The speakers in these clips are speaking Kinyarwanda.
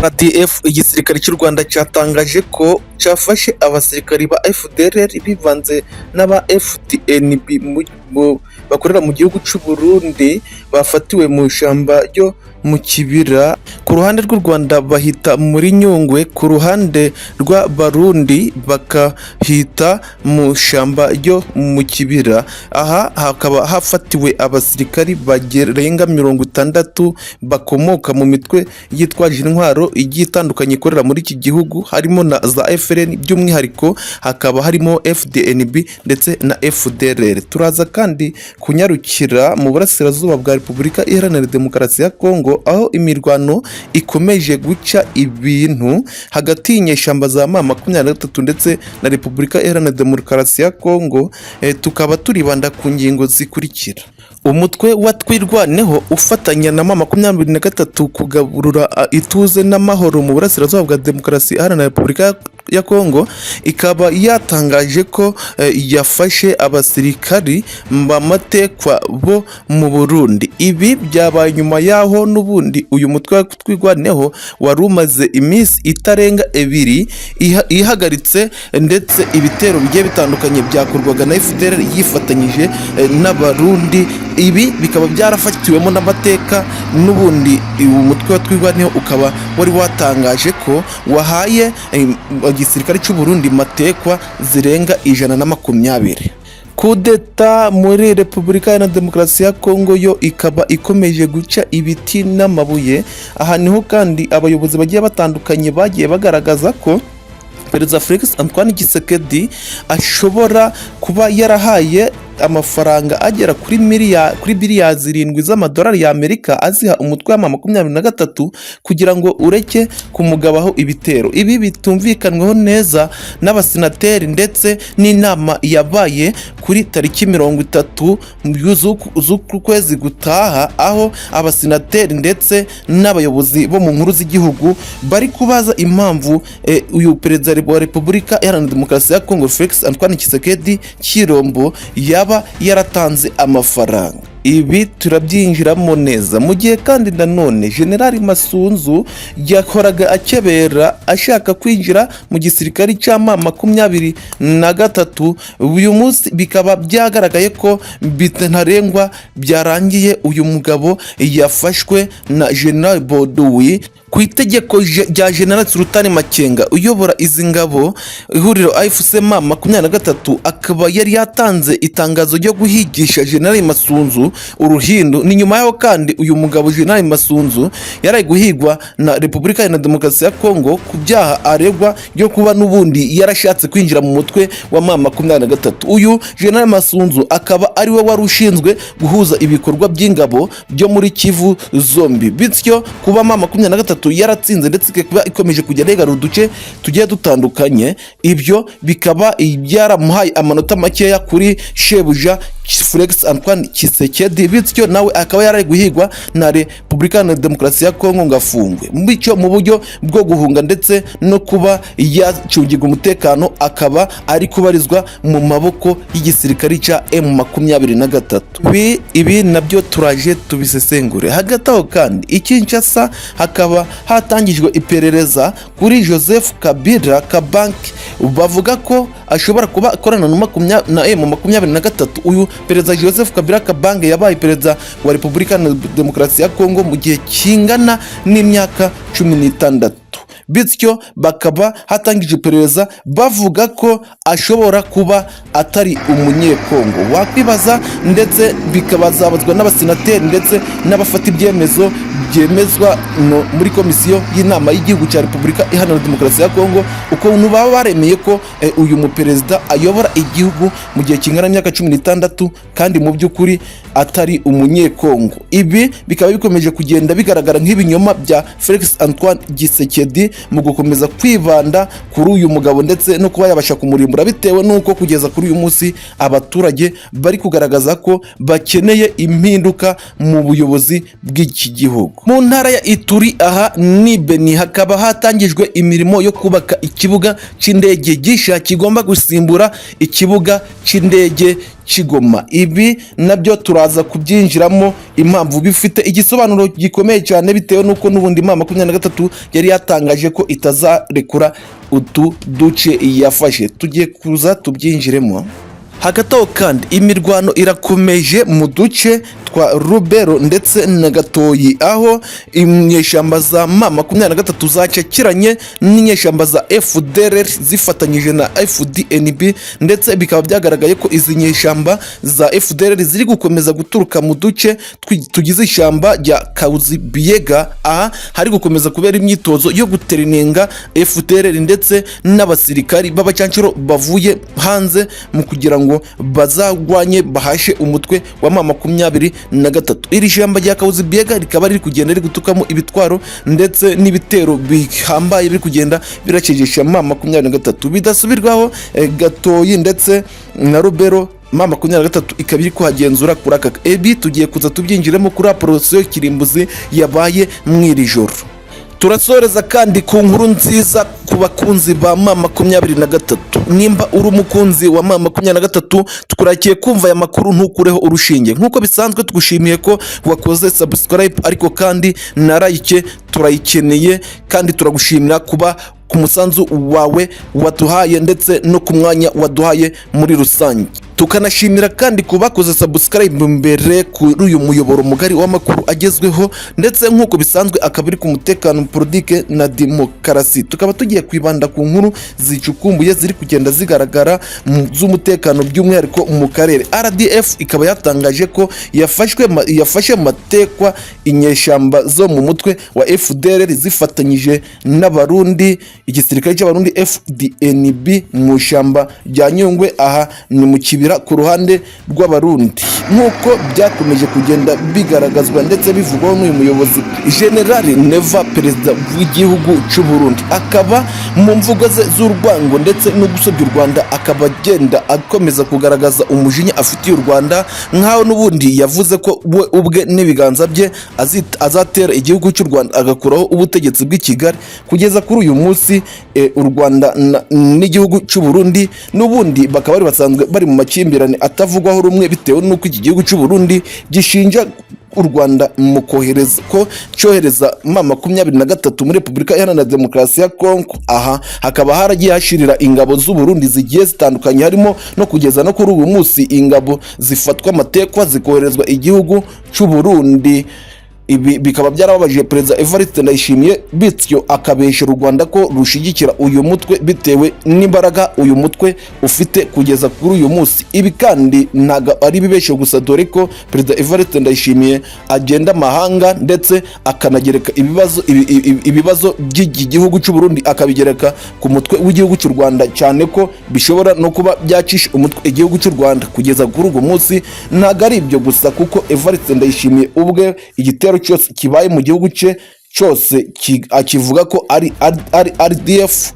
RDF, igisirikare cy'u Rwanda cyatangaje ko cyafashe abasirikari ba FDLR bivanze n'aba FDNB bakorera mu gihugu cy'u Burundi, bafatiwe mu ishyamba ryo mu Kibira. Ku ruhande rw'u Rwanda bahita muri Nyungwe, ku ruhande rw'Abarundi bakahita mu ishyamba ryo mu Kibira. Aha hakaba hafatiwe abasirikari barenga 60 bakomoka mu mitwe yitwaje intwaro igiye itandukanye ikorera muri iki gihugu, harimo na za FLN, by'umwihariko hakaba harimo FDNB ndetse na FDLR. Turaza kandi kunyarukira mu burasirazuba bwa Repubulika Iharanira Demokarasi ya Kongo, aho imirwano ikomeje guca ibintu hagati y'inyeshyamba za M23 ndetse na Repubulika Iharanira Demokarasi ya Kongo. Tukaba turibanda ku ngingo zikurikira: umutwe wa Twirwaneho ufatanya na M23 kugaburura ituze n'amahoro mu burasirazuba bwa Demokarasi Iharanira Repubulika ya Kongo, ikaba yatangaje ko yafashe abasirikari b'amatekwa bo mu Burundi. Ibi byabaye nyuma y'aho n'ubundi uyu mutwe wa Twirwaneho wari umaze iminsi itarenga 2 ihagaritse ndetse ibitero bigiye bitandukanye byakorwaga na FDLR yifatanyije n'Abarundi. Ibi bikaba byarafatiwemo n'amateka. N'ubundi uyu mutwe wa Twirwaneho ukaba wari watangaje ko wahaye igisirikare cy'u Burundi matekwa zirenga 120. Kudeta muri Repubulika Iharanira Demokarasi ya Kongo yo ikaba ikomeje guca ibiti n'amabuye. Aha niho kandi abayobozi bagiye batandukanye bagiye bagaragaza ko Perezida Felix Antoine Tshisekedi ashobora kuba yarahaye amafaranga agera kuri biliyari 7 z'amadolari y'Amerika, aziha umutwe wa M23 kugira ngo ureke kumugabaho ibitero. Ibi bitumvikanweho neza n'abasenateri ndetse n'inama yabaye kuri tariki 30 z'uku kwezi gutaha, aho abasenateri ndetse n'abayobozi bo mu nkuru z'igihugu bari kubaza impamvu uyu perezida wa Repubulika Iharanira Demokarasi ya Kongo, Felix Antoine Tshisekedi Tshilombo, yaba yaratanze amafaranga. Ibi turabyinjiramo neza. Mu gihe kandi nanone Generali Masunzu yahoraga akebera ashaka kwinjira mu gisirikari cya M23, uyu munsi bikaba byagaragaye ko ntarengwa byarangiye, uyu mugabo yafashwe na General Boduwi ku itegeko rya General Sultani Makenga uyobora izi ngabo. Ihuriro AFC M23 akaba yari yatanze itangazo ryo guhigisha General Masunzu uruhindu. Ni nyuma yaho kandi uyu mugabo General Masunzu yari guhigwa na Repubulika Iharanira Demokarasi ya Kongo ku byaha aregwa byo kuba n'ubundi yarashatse kwinjira mu mutwe wa M23. Uyu General Masunzu akaba ari we wari ushinzwe guhuza ibikorwa by'ingabo byo muri Kivu zombi, bityo kuba M23 yaratsinze ndetse ikaba ikomeje kugenda yigarura uduce tugiye dutandukanye, ibyo bikaba byaramuhaye amanota makeya kuri shebuja Felix Antoine Tshisekedi, bityo nawe akaba yari guhigwa na Repubulika Iharanira Demokarasi ya Kongo ngo afungwe. Bityo mu buryo bwo guhunga ndetse no kuba yacungirwa umutekano, akaba ari kubarizwa mu maboko y'igisirikari cya M23. Ibi nabyo turaje tubisesengure. Hagati aho kandi i Kinshasa hakaba hatangijwe iperereza kuri Joseph Kabila Kabange, bavuga ko ashobora kuba akorana na M23. Uyu perezida Joseph Kabila Kabange yabaye perezida wa Repubulika Iharanira Demokarasi ya Kongo mu gihe kingana n'imyaka 16, bityo bakaba hatangije iperereza bavuga ko ashobora kuba atari Umunyekongo. Wakwibaza, ndetse bikabazabazwa n'abasenateri ndetse n'abafata ibyemezo byemezwa muri komisiyo y'inama y'igihugu cya Repubulika Iharanira Demokarasi ya Kongo, ukuntu baba baremeye ko uyu muperezida ayobora igihugu mu gihe kingana n'imyaka 16 kandi mu by'ukuri atari Umunyekongo. Ibi bikaba bikomeje kugenda bigaragara nk'ibinyoma bya Felix Antoine Tshisekedi mu gukomeza kwibanda kuri uyu mugabo ndetse no kuba yabasha kumurimbura, bitewe n'uko kugeza kuri uyu munsi abaturage bari kugaragaza ko bakeneye impinduka mu buyobozi bw'iki gihugu. Mu ntara ya Ituri, aha ni Beni, hakaba hatangijwe imirimo yo kubaka ikibuga cy'indege gishya kigomba gusimbura ikibuga cy'indege. cy'i Goma. Ibi nabyo turaza kubyinjiramo, impamvu bifite igisobanuro gikomeye cyane, bitewe n'uko n'ubundi M23 yari yatangaje ko itazarekura utu duce yafashe. Tugiye kuza tubyinjiremo. Hagati aho kandi, imirwano irakomeje mu duce twa Rubero ndetse na Gatoyi, aho inyeshyamba za M23 zacakiranye n'inyeshyamba za FDLR zifatanyije na FDNB, ndetse bikaba byagaragaye ko izi nyeshyamba za FDLR ziri gukomeza guturuka mu duce tugize ishyamba rya Kahuzi-Biega. Aha hari gukomeza kubera imyitozo yo gutereninga FDLR ndetse n'abasirikari b'abacancuro bavuye hanze mu kugira ngo bazagwanye, bahashe umutwe wa M23. Iri shyamba rya Kahuzi-Biega rikaba riri kugenda riri gutukamo ibitwaro ndetse n'ibitero bihambaye biri kugenda biracegesha M23 bidasubirwaho. Gatoyi ndetse na Rubero, M23 ikaba iri kuhagenzura kuri aka. Ebi tugiye kuza tubyinjiremo kuri operasiyo kirimbuzi yabaye mu iri joro. Turasoreza kandi ku nkuru nziza ku bakunzi ba M23. Nimba uri umukunzi wa M23, tukurakiye kumva aya makuru, ntukureho urushinge. Nk'uko bisanzwe, tugushimiye ko wakoze subscribe, ariko kandi na like turayikeneye, kandi turagushimira kuba ku musanzu wawe waduhaye ndetse no ku mwanya waduhaye muri rusange. Tukanashimira kandi ku bakoze subscribe mbere kuri uyu muyoboro mugari w'amakuru agezweho, ndetse nk'uko bisanzwe akaba ari ku mutekano, politike na demokarasi. Tukaba tugiye kwibanda ku nkuru zicukumbuye ziri kugenda zigaragara z'umutekano, by'umwihariko mu karere. RDF ikaba yatangaje ko yafashe matekwa inyeshyamba zo mu mutwe wa FDLR zifatanyije n'Abarundi, igisirikare cy'Abarundi FDNB, mu ishyamba rya Nyungwe. Aha ni mu kibira ku ruhande rw'Abarundi, nk'uko byakomeje kugenda bigaragazwa ndetse bivugwaho n'uyu muyobozi General Neva. Perezida w'igihugu cy'u Burundi akaba mu mvugo ze z'urwango ndetse no gusebya u Rwanda, akaba agenda akomeza kugaragaza umujinya afitiye u Rwanda, nk'aho n'ubundi yavuze ko we ubwe n'ibiganza bye azatera igihugu cy'u Rwanda, agakuraho ubutegetsi bw'i Kigali. Kugeza kuri uyu munsi, u Rwanda n'igihugu cy'u Burundi n'ubundi bakaba bari basanzwe bari mu makimbirane atavugwaho rumwe, bitewe n'uko iki gihugu cy'u Burundi gishinja u Rwanda mu kohereza, ko cyohereza M23 muri Repubulika Iharanira Demokarasi ya Kongo. Aha hakaba haragiye hashirira ingabo z'u Burundi zigiye zitandukanye, harimo no kugeza no kuri uyu munsi ingabo zifatwa amatekwa zikoherezwa igihugu cy'u Burundi. Ibi bikaba byarababaje Perezida Evariste Ndayishimiye, bityo akabeshyera u Rwanda ko rushyigikira uyu mutwe bitewe n'imbaraga uyu mutwe ufite kugeza kuri uyu munsi. Ibi kandi ntabwo ari ibibeshyo gusa, dore ko Perezida Evariste Ndayishimiye agenda amahanga ndetse akanagereka ibibazo by'iki gihugu cy'u Burundi, akabigereka ku mutwe w'igihugu cy'u Rwanda, cyane ko bishobora no kuba byacisha umutwe igihugu cy'u Rwanda. Kugeza kuri uyu munsi ntabwo ari ibyo gusa, kuko Evariste Ndayishimiye ubwe igitero cyose kibaye mu gihugu cye cyose akivuga ko ari RDF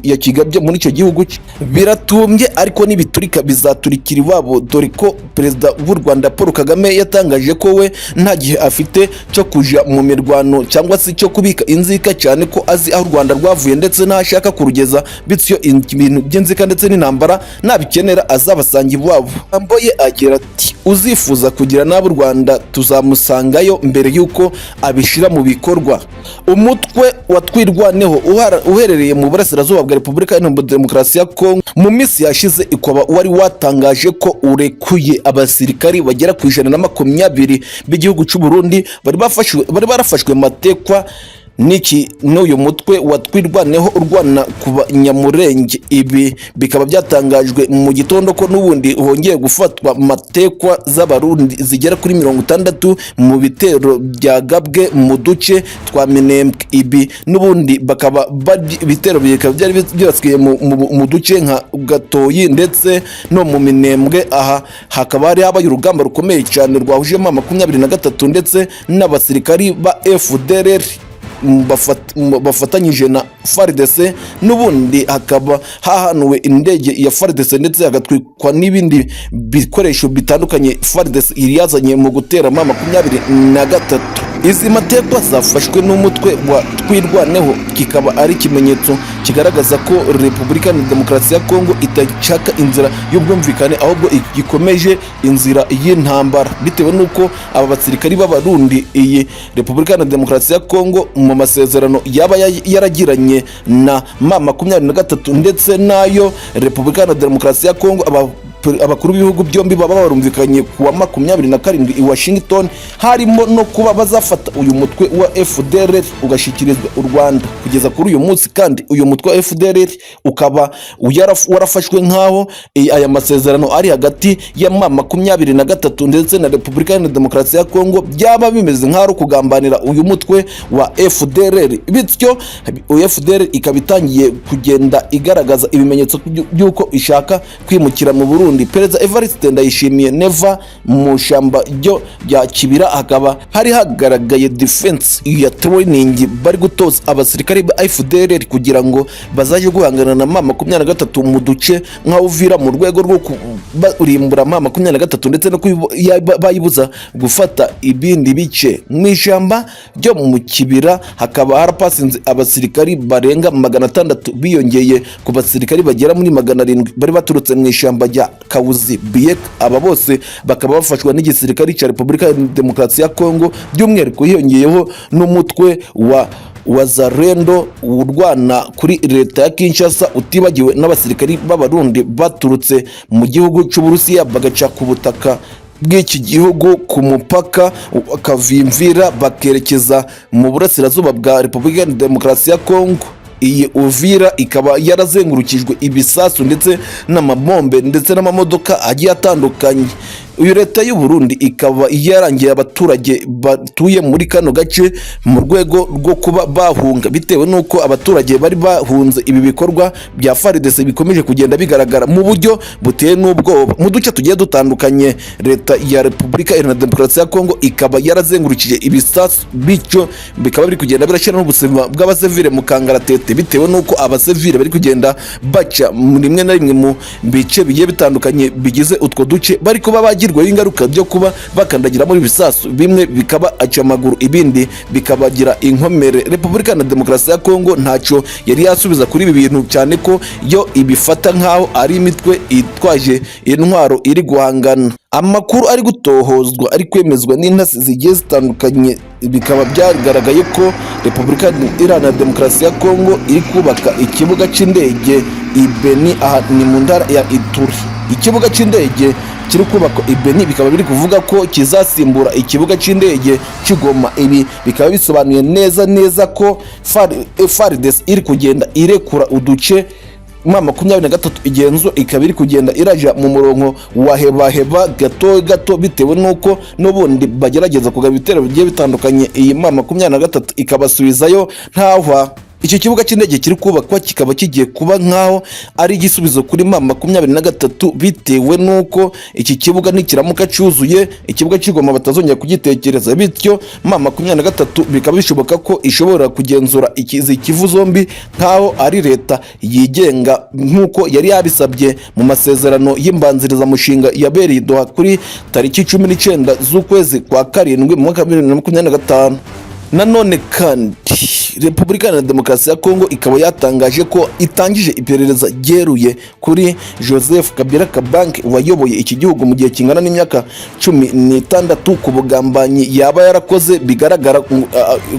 yakigabye muri icyo gihugu cye. Biratumbye, ariko nibiturika bizaturikira iwabo, dore ko Perezida w'u Rwanda Paul Kagame yatangaje ko we nta gihe afite cyo kuja mu mirwano cyangwa se cyo kubika inzika, cyane ko azi aho u Rwanda rwavuye ndetse n'aho ashaka kurugeza, bityo ibintu by'inzika ndetse n'intambara nabikenera azabasanga iwabo. Amagambo ye agira ati: "Uzifuza kugira nabi u Rwanda tuzamusangayo mbere y'uko abishyira mu bikorwa." Umutwe wa Twirwaneho uherereye mu burasirazuba bwa Repubulika Iharanira Demokarasi ya Kongo, mu minsi yashize ikaba wari watangaje ko urekuye abasirikari bagera ku 120 b'igihugu cy'u Burundi bari barafashwe matekwa n'iki n'uyu mutwe wa Twirwaneho urwana ku Banyamurenge. Ibi bikaba byatangajwe mu gitondo ko n'ubundi hongeye gufatwa matekwa z'Abarundi zigera kuri 60 mu bitero byagabwe mu duce twa Minembwe. Ibi n'ubundi bakaba ibitero bikaba byari byibasiye mu duce nka Gatoyi ndetse no mu Minembwe. Aha hakaba hari habaye urugamba rukomeye cyane rwahujemo 23 ndetse n'abasirikari ba FDLR bafatanyije na FARDC. N'ubundi hakaba hahanuwe indege ya FARDC ndetse hagatwikwa n'ibindi bikoresho bitandukanye FARDC yari yazanye mu gutera M23. Izi matekwa zafashwe n'umutwe wa Twirwaneho, kikaba ari ikimenyetso kigaragaza ko Repubulika ya Demokarasi ya Kongo idashaka inzira y'ubwumvikane, ahubwo ikomeje inzira y'intambara, bitewe n'uko aba basirikari b'Abarundi iyi Repubulika ya Demokarasi ya Kongo mu masezerano yaba yaragiranye na M23 ndetse n'ayo Repubulika ya Demokarasi ya Kongo abakuru b'ibihugu byombi baba barumvikanye ku wa 27 i Washington, harimo no kuba bazafata uyu mutwe wa FDLR ugashyikirizwa u Rwanda. Kugeza kuri uyu munsi kandi uyu mutwe wa FDLR ukaba warafashwe nk'aho aya masezerano ari hagati ya M23 ndetse na Repubulika Iharanira Demokarasi ya Kongo byaba bimeze nk'aho ari ukugambanira uyu mutwe wa FDLR. Bityo uyu FDLR ikaba itangiye kugenda igaragaza ibimenyetso by'uko ishaka kwimukira mu Burundi. Perezida Evariste Ndayishimiye Neva, mu shyamba ryo rya Kibira hakaba hari hagaragaye defense ya training, bari gutoza abasirikare ba FDLR kugira ngo bazaje guhangana na M23 mu duce nka Uvira, mu rwego rwo kurimbura M23 ndetse no bayibuza gufata ibindi bice. Mu ishyamba ryo mu Kibira hakaba harapasinze abasirikari barenga 600, biyongeye ku basirikari bagera muri 700 bari baturutse mu ishyamba rya Kawuzi Biyek. Aba bose bakaba bafashwa n'igisirikari cya Repubulika ya Demokarasi ya Kongo, by'umwihariko hiyongeyeho n'umutwe wa Wazalendo urwana kuri leta ya Kinshasa, utibagiwe n'abasirikari b'Abarundi baturutse mu gihugu cy'Uburusiya, bagaca ku butaka bw'iki gihugu ku mupaka Kavimvira, bakerekeza mu burasirazuba bwa Repubulika ya Demokarasi ya Kongo. Iyi Uvira ikaba yarazengurukijwe ibisasu ndetse n'amabombe ndetse n'amamodoka agiye atandukanye. Uyu leta y'u Burundi ikaba yarangiye abaturage batuye muri kano gace mu rwego rwo kuba bahunga, bitewe n'uko abaturage bari bahunze ibi bikorwa bya FARDC bikomeje kugenda bigaragara mu buryo buteye n'ubwoba mu duce tugiye dutandukanye. Leta ya Repubulika Iharanira Demokarasi ya Kongo ikaba yarazengurukije ibisasu, bityo bikaba biri kugenda birashyira n'ubuzima bw'abasivile mu kangaratete, bitewe n'uko abasivile bari kugenda baca rimwe na rimwe mu bice bigiye bitandukanye bigize utwo duce, bari kuba bagirwaho ingaruka byo kuba bakandagira muri bisasu, bimwe bikaba aca amaguru, ibindi bikabagira inkomere. Repubulika na Demokarasi ya Kongo ntacyo yari yasubiza kuri ibi bintu, cyane ko yo ibifata nk'aho ari imitwe itwaje intwaro iri guhangana. Amakuru ari gutohozwa, ari kwemezwa n'intasi zigiye zitandukanye, bikaba byagaragaye ko Repubulika Iharanira Demokarasi ya Kongo iri kubaka ikibuga cy'indege i Beni, aha ni mu ntara ya Ituri. Ikibuga cy'indege kiri kubakwa i Beni bikaba biri kuvuga ko kizasimbura ikibuga cy'indege cy'i Goma. Ibi bikaba bisobanuye neza neza ko FARDC iri kugenda irekura uduce M23 igenzura, ikaba iri kugenda iraja mu murongo wa hebaheba gato gato, bitewe n'uko n'ubundi bagerageza kugaba ibitero bigiye bitandukanye, iyi M23 ikabasubizayo ntahwa. Iki kibuga cy'indege kiri kubakwa kikaba kigiye kuba nk'aho ari igisubizo kuri M23, bitewe n'uko iki kibuga nikiramuka cyuzuye, ikibuga cy'i Goma batazongera kugitekereza. Bityo M23 bikaba bishoboka ko ishobora kugenzura izi Kivu zombi nk'aho ari leta yigenga, nk'uko yari yabisabye mu masezerano y'imbanzirizamushinga yabereye i Doha kuri tariki 19 z'ukwezi kwa karindwi mu mwaka wa 2025. Nanone kandi Repubulika Iharanira Demokarasi ya Kongo ikaba yatangaje ko itangije iperereza ryeruye kuri Joseph Kabila Kabange wayoboye iki gihugu mu gihe kingana n'imyaka 16, ku bugambanyi yaba yarakoze. Bigaragara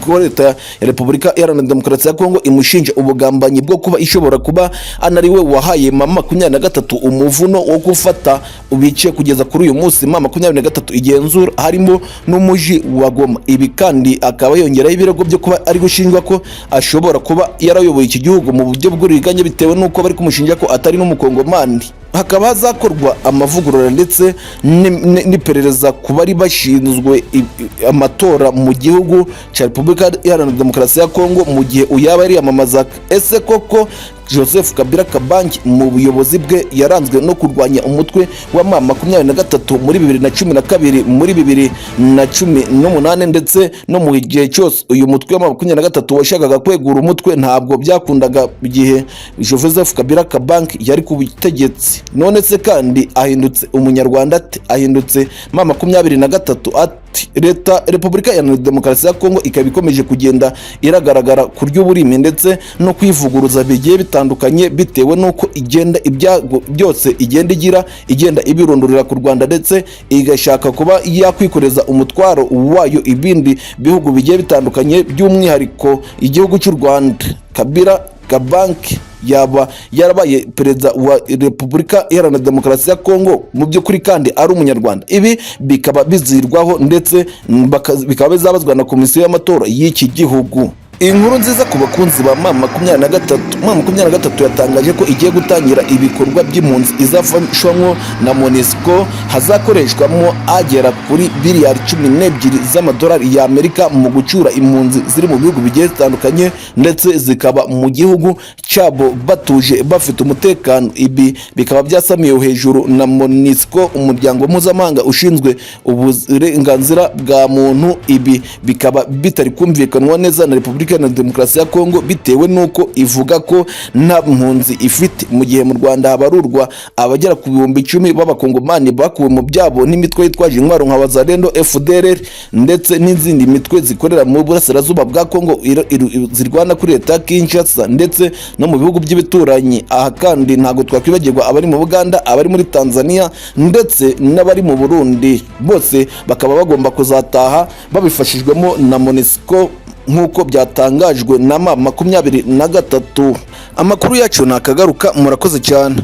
ko leta ya Repubulika Iharanira Demokarasi ya Kongo imushinja ubugambanyi bwo kuba ishobora kuba anari we wahaye M23 umuvuno wo gufata ibice kugeza kuri uyu munsi M23 igenzura, harimo n'umuji wa Goma. Ibi kandi akaba yongeraho ibirego byo kuba ari gushinjwa ko ashobora kuba yarayoboye iki gihugu mu buryo bw'uburiganya, bitewe n'uko bari kumushinja ko atari n'umukongomani. Hakaba hazakorwa amavugurura ndetse n'iperereza ku bari bashinzwe amatora mu gihugu cya Repubulika Iharanira Demokarasi ya Kongo mu gihe uyaba yariyamamazaga. Ese koko Joseph Kabila Kabange mu buyobozi bwe yaranzwe no kurwanya umutwe wa M23 muri 2012, muri 2018, ndetse no mu gihe cyose uyu mutwe wa M23 washakaga kwegura umutwe, ntabwo byakundaga igihe Joseph Kabila Kabange yari ku butegetsi. None se kandi ahindutse umunyarwanda ate? Ahindutse M23 ate? Leta Repubulika ya Demokarasi ya Kongo ikaba ikomeje kugenda iragaragara kurya uburimi ndetse no kwivuguruza bigiye bitandukanye, bitewe n'uko igenda ibyago byose igenda igira igenda ibirundurira ku Rwanda, ndetse igashaka kuba yakwikoreza umutwaro wayo ibindi bihugu bigiye bitandukanye, by'umwihariko igihugu cy'u Rwanda. Kabila Kabange yaba yarabaye perezida wa Repubulika Iharanira Demokarasi ya Kongo mu by'ukuri kandi ari umunyarwanda? Ibi bikaba bizirwaho ndetse bikaba bizabazwa na komisiyo y'amatora y'iki gihugu. Inkuru nziza ku bakunzi ba M23. M23 yatangaje ko igiye gutangira ibikorwa by'impunzi izafashwamo na MONUSCO. Hazakoreshwamo agera kuri biliyari 12 z'amadolari y'Amerika mu gucyura impunzi ziri mu bihugu bigiye bitandukanye, ndetse zikaba mu gihugu cyabo batuje, bafite umutekano. Ibi bikaba byasamiwe hejuru na MONUSCO, umuryango mpuzamahanga ushinzwe uburenganzira bwa muntu. Ibi bikaba bitari kumvikanwa neza na Repubulika Iharanira Demokarasi ya Kongo, bitewe n'uko ivuga ko nta mpunzi ifite, mu gihe mu Rwanda habarurwa abagera ku 10,000 b'abakongomani bakuwe mu byabo n'imitwe yitwaje intwaro nka Wazalendo, FDLR ndetse n'izindi mitwe zikorera mu burasirazuba bwa Kongo zirwana kuri leta ya Kinshasa, ndetse no mu bihugu by'ibituranyi. Aha kandi ntabwo twakwibagirwa abari mu Buganda, abari muri Tanzania ndetse n'abari mu Burundi, bose bakaba bagomba kuzataha babifashijwemo na MONUSCO, nk'uko byatangajwe na M23. Amakuru yacu nakagaruka. Murakoze cyane.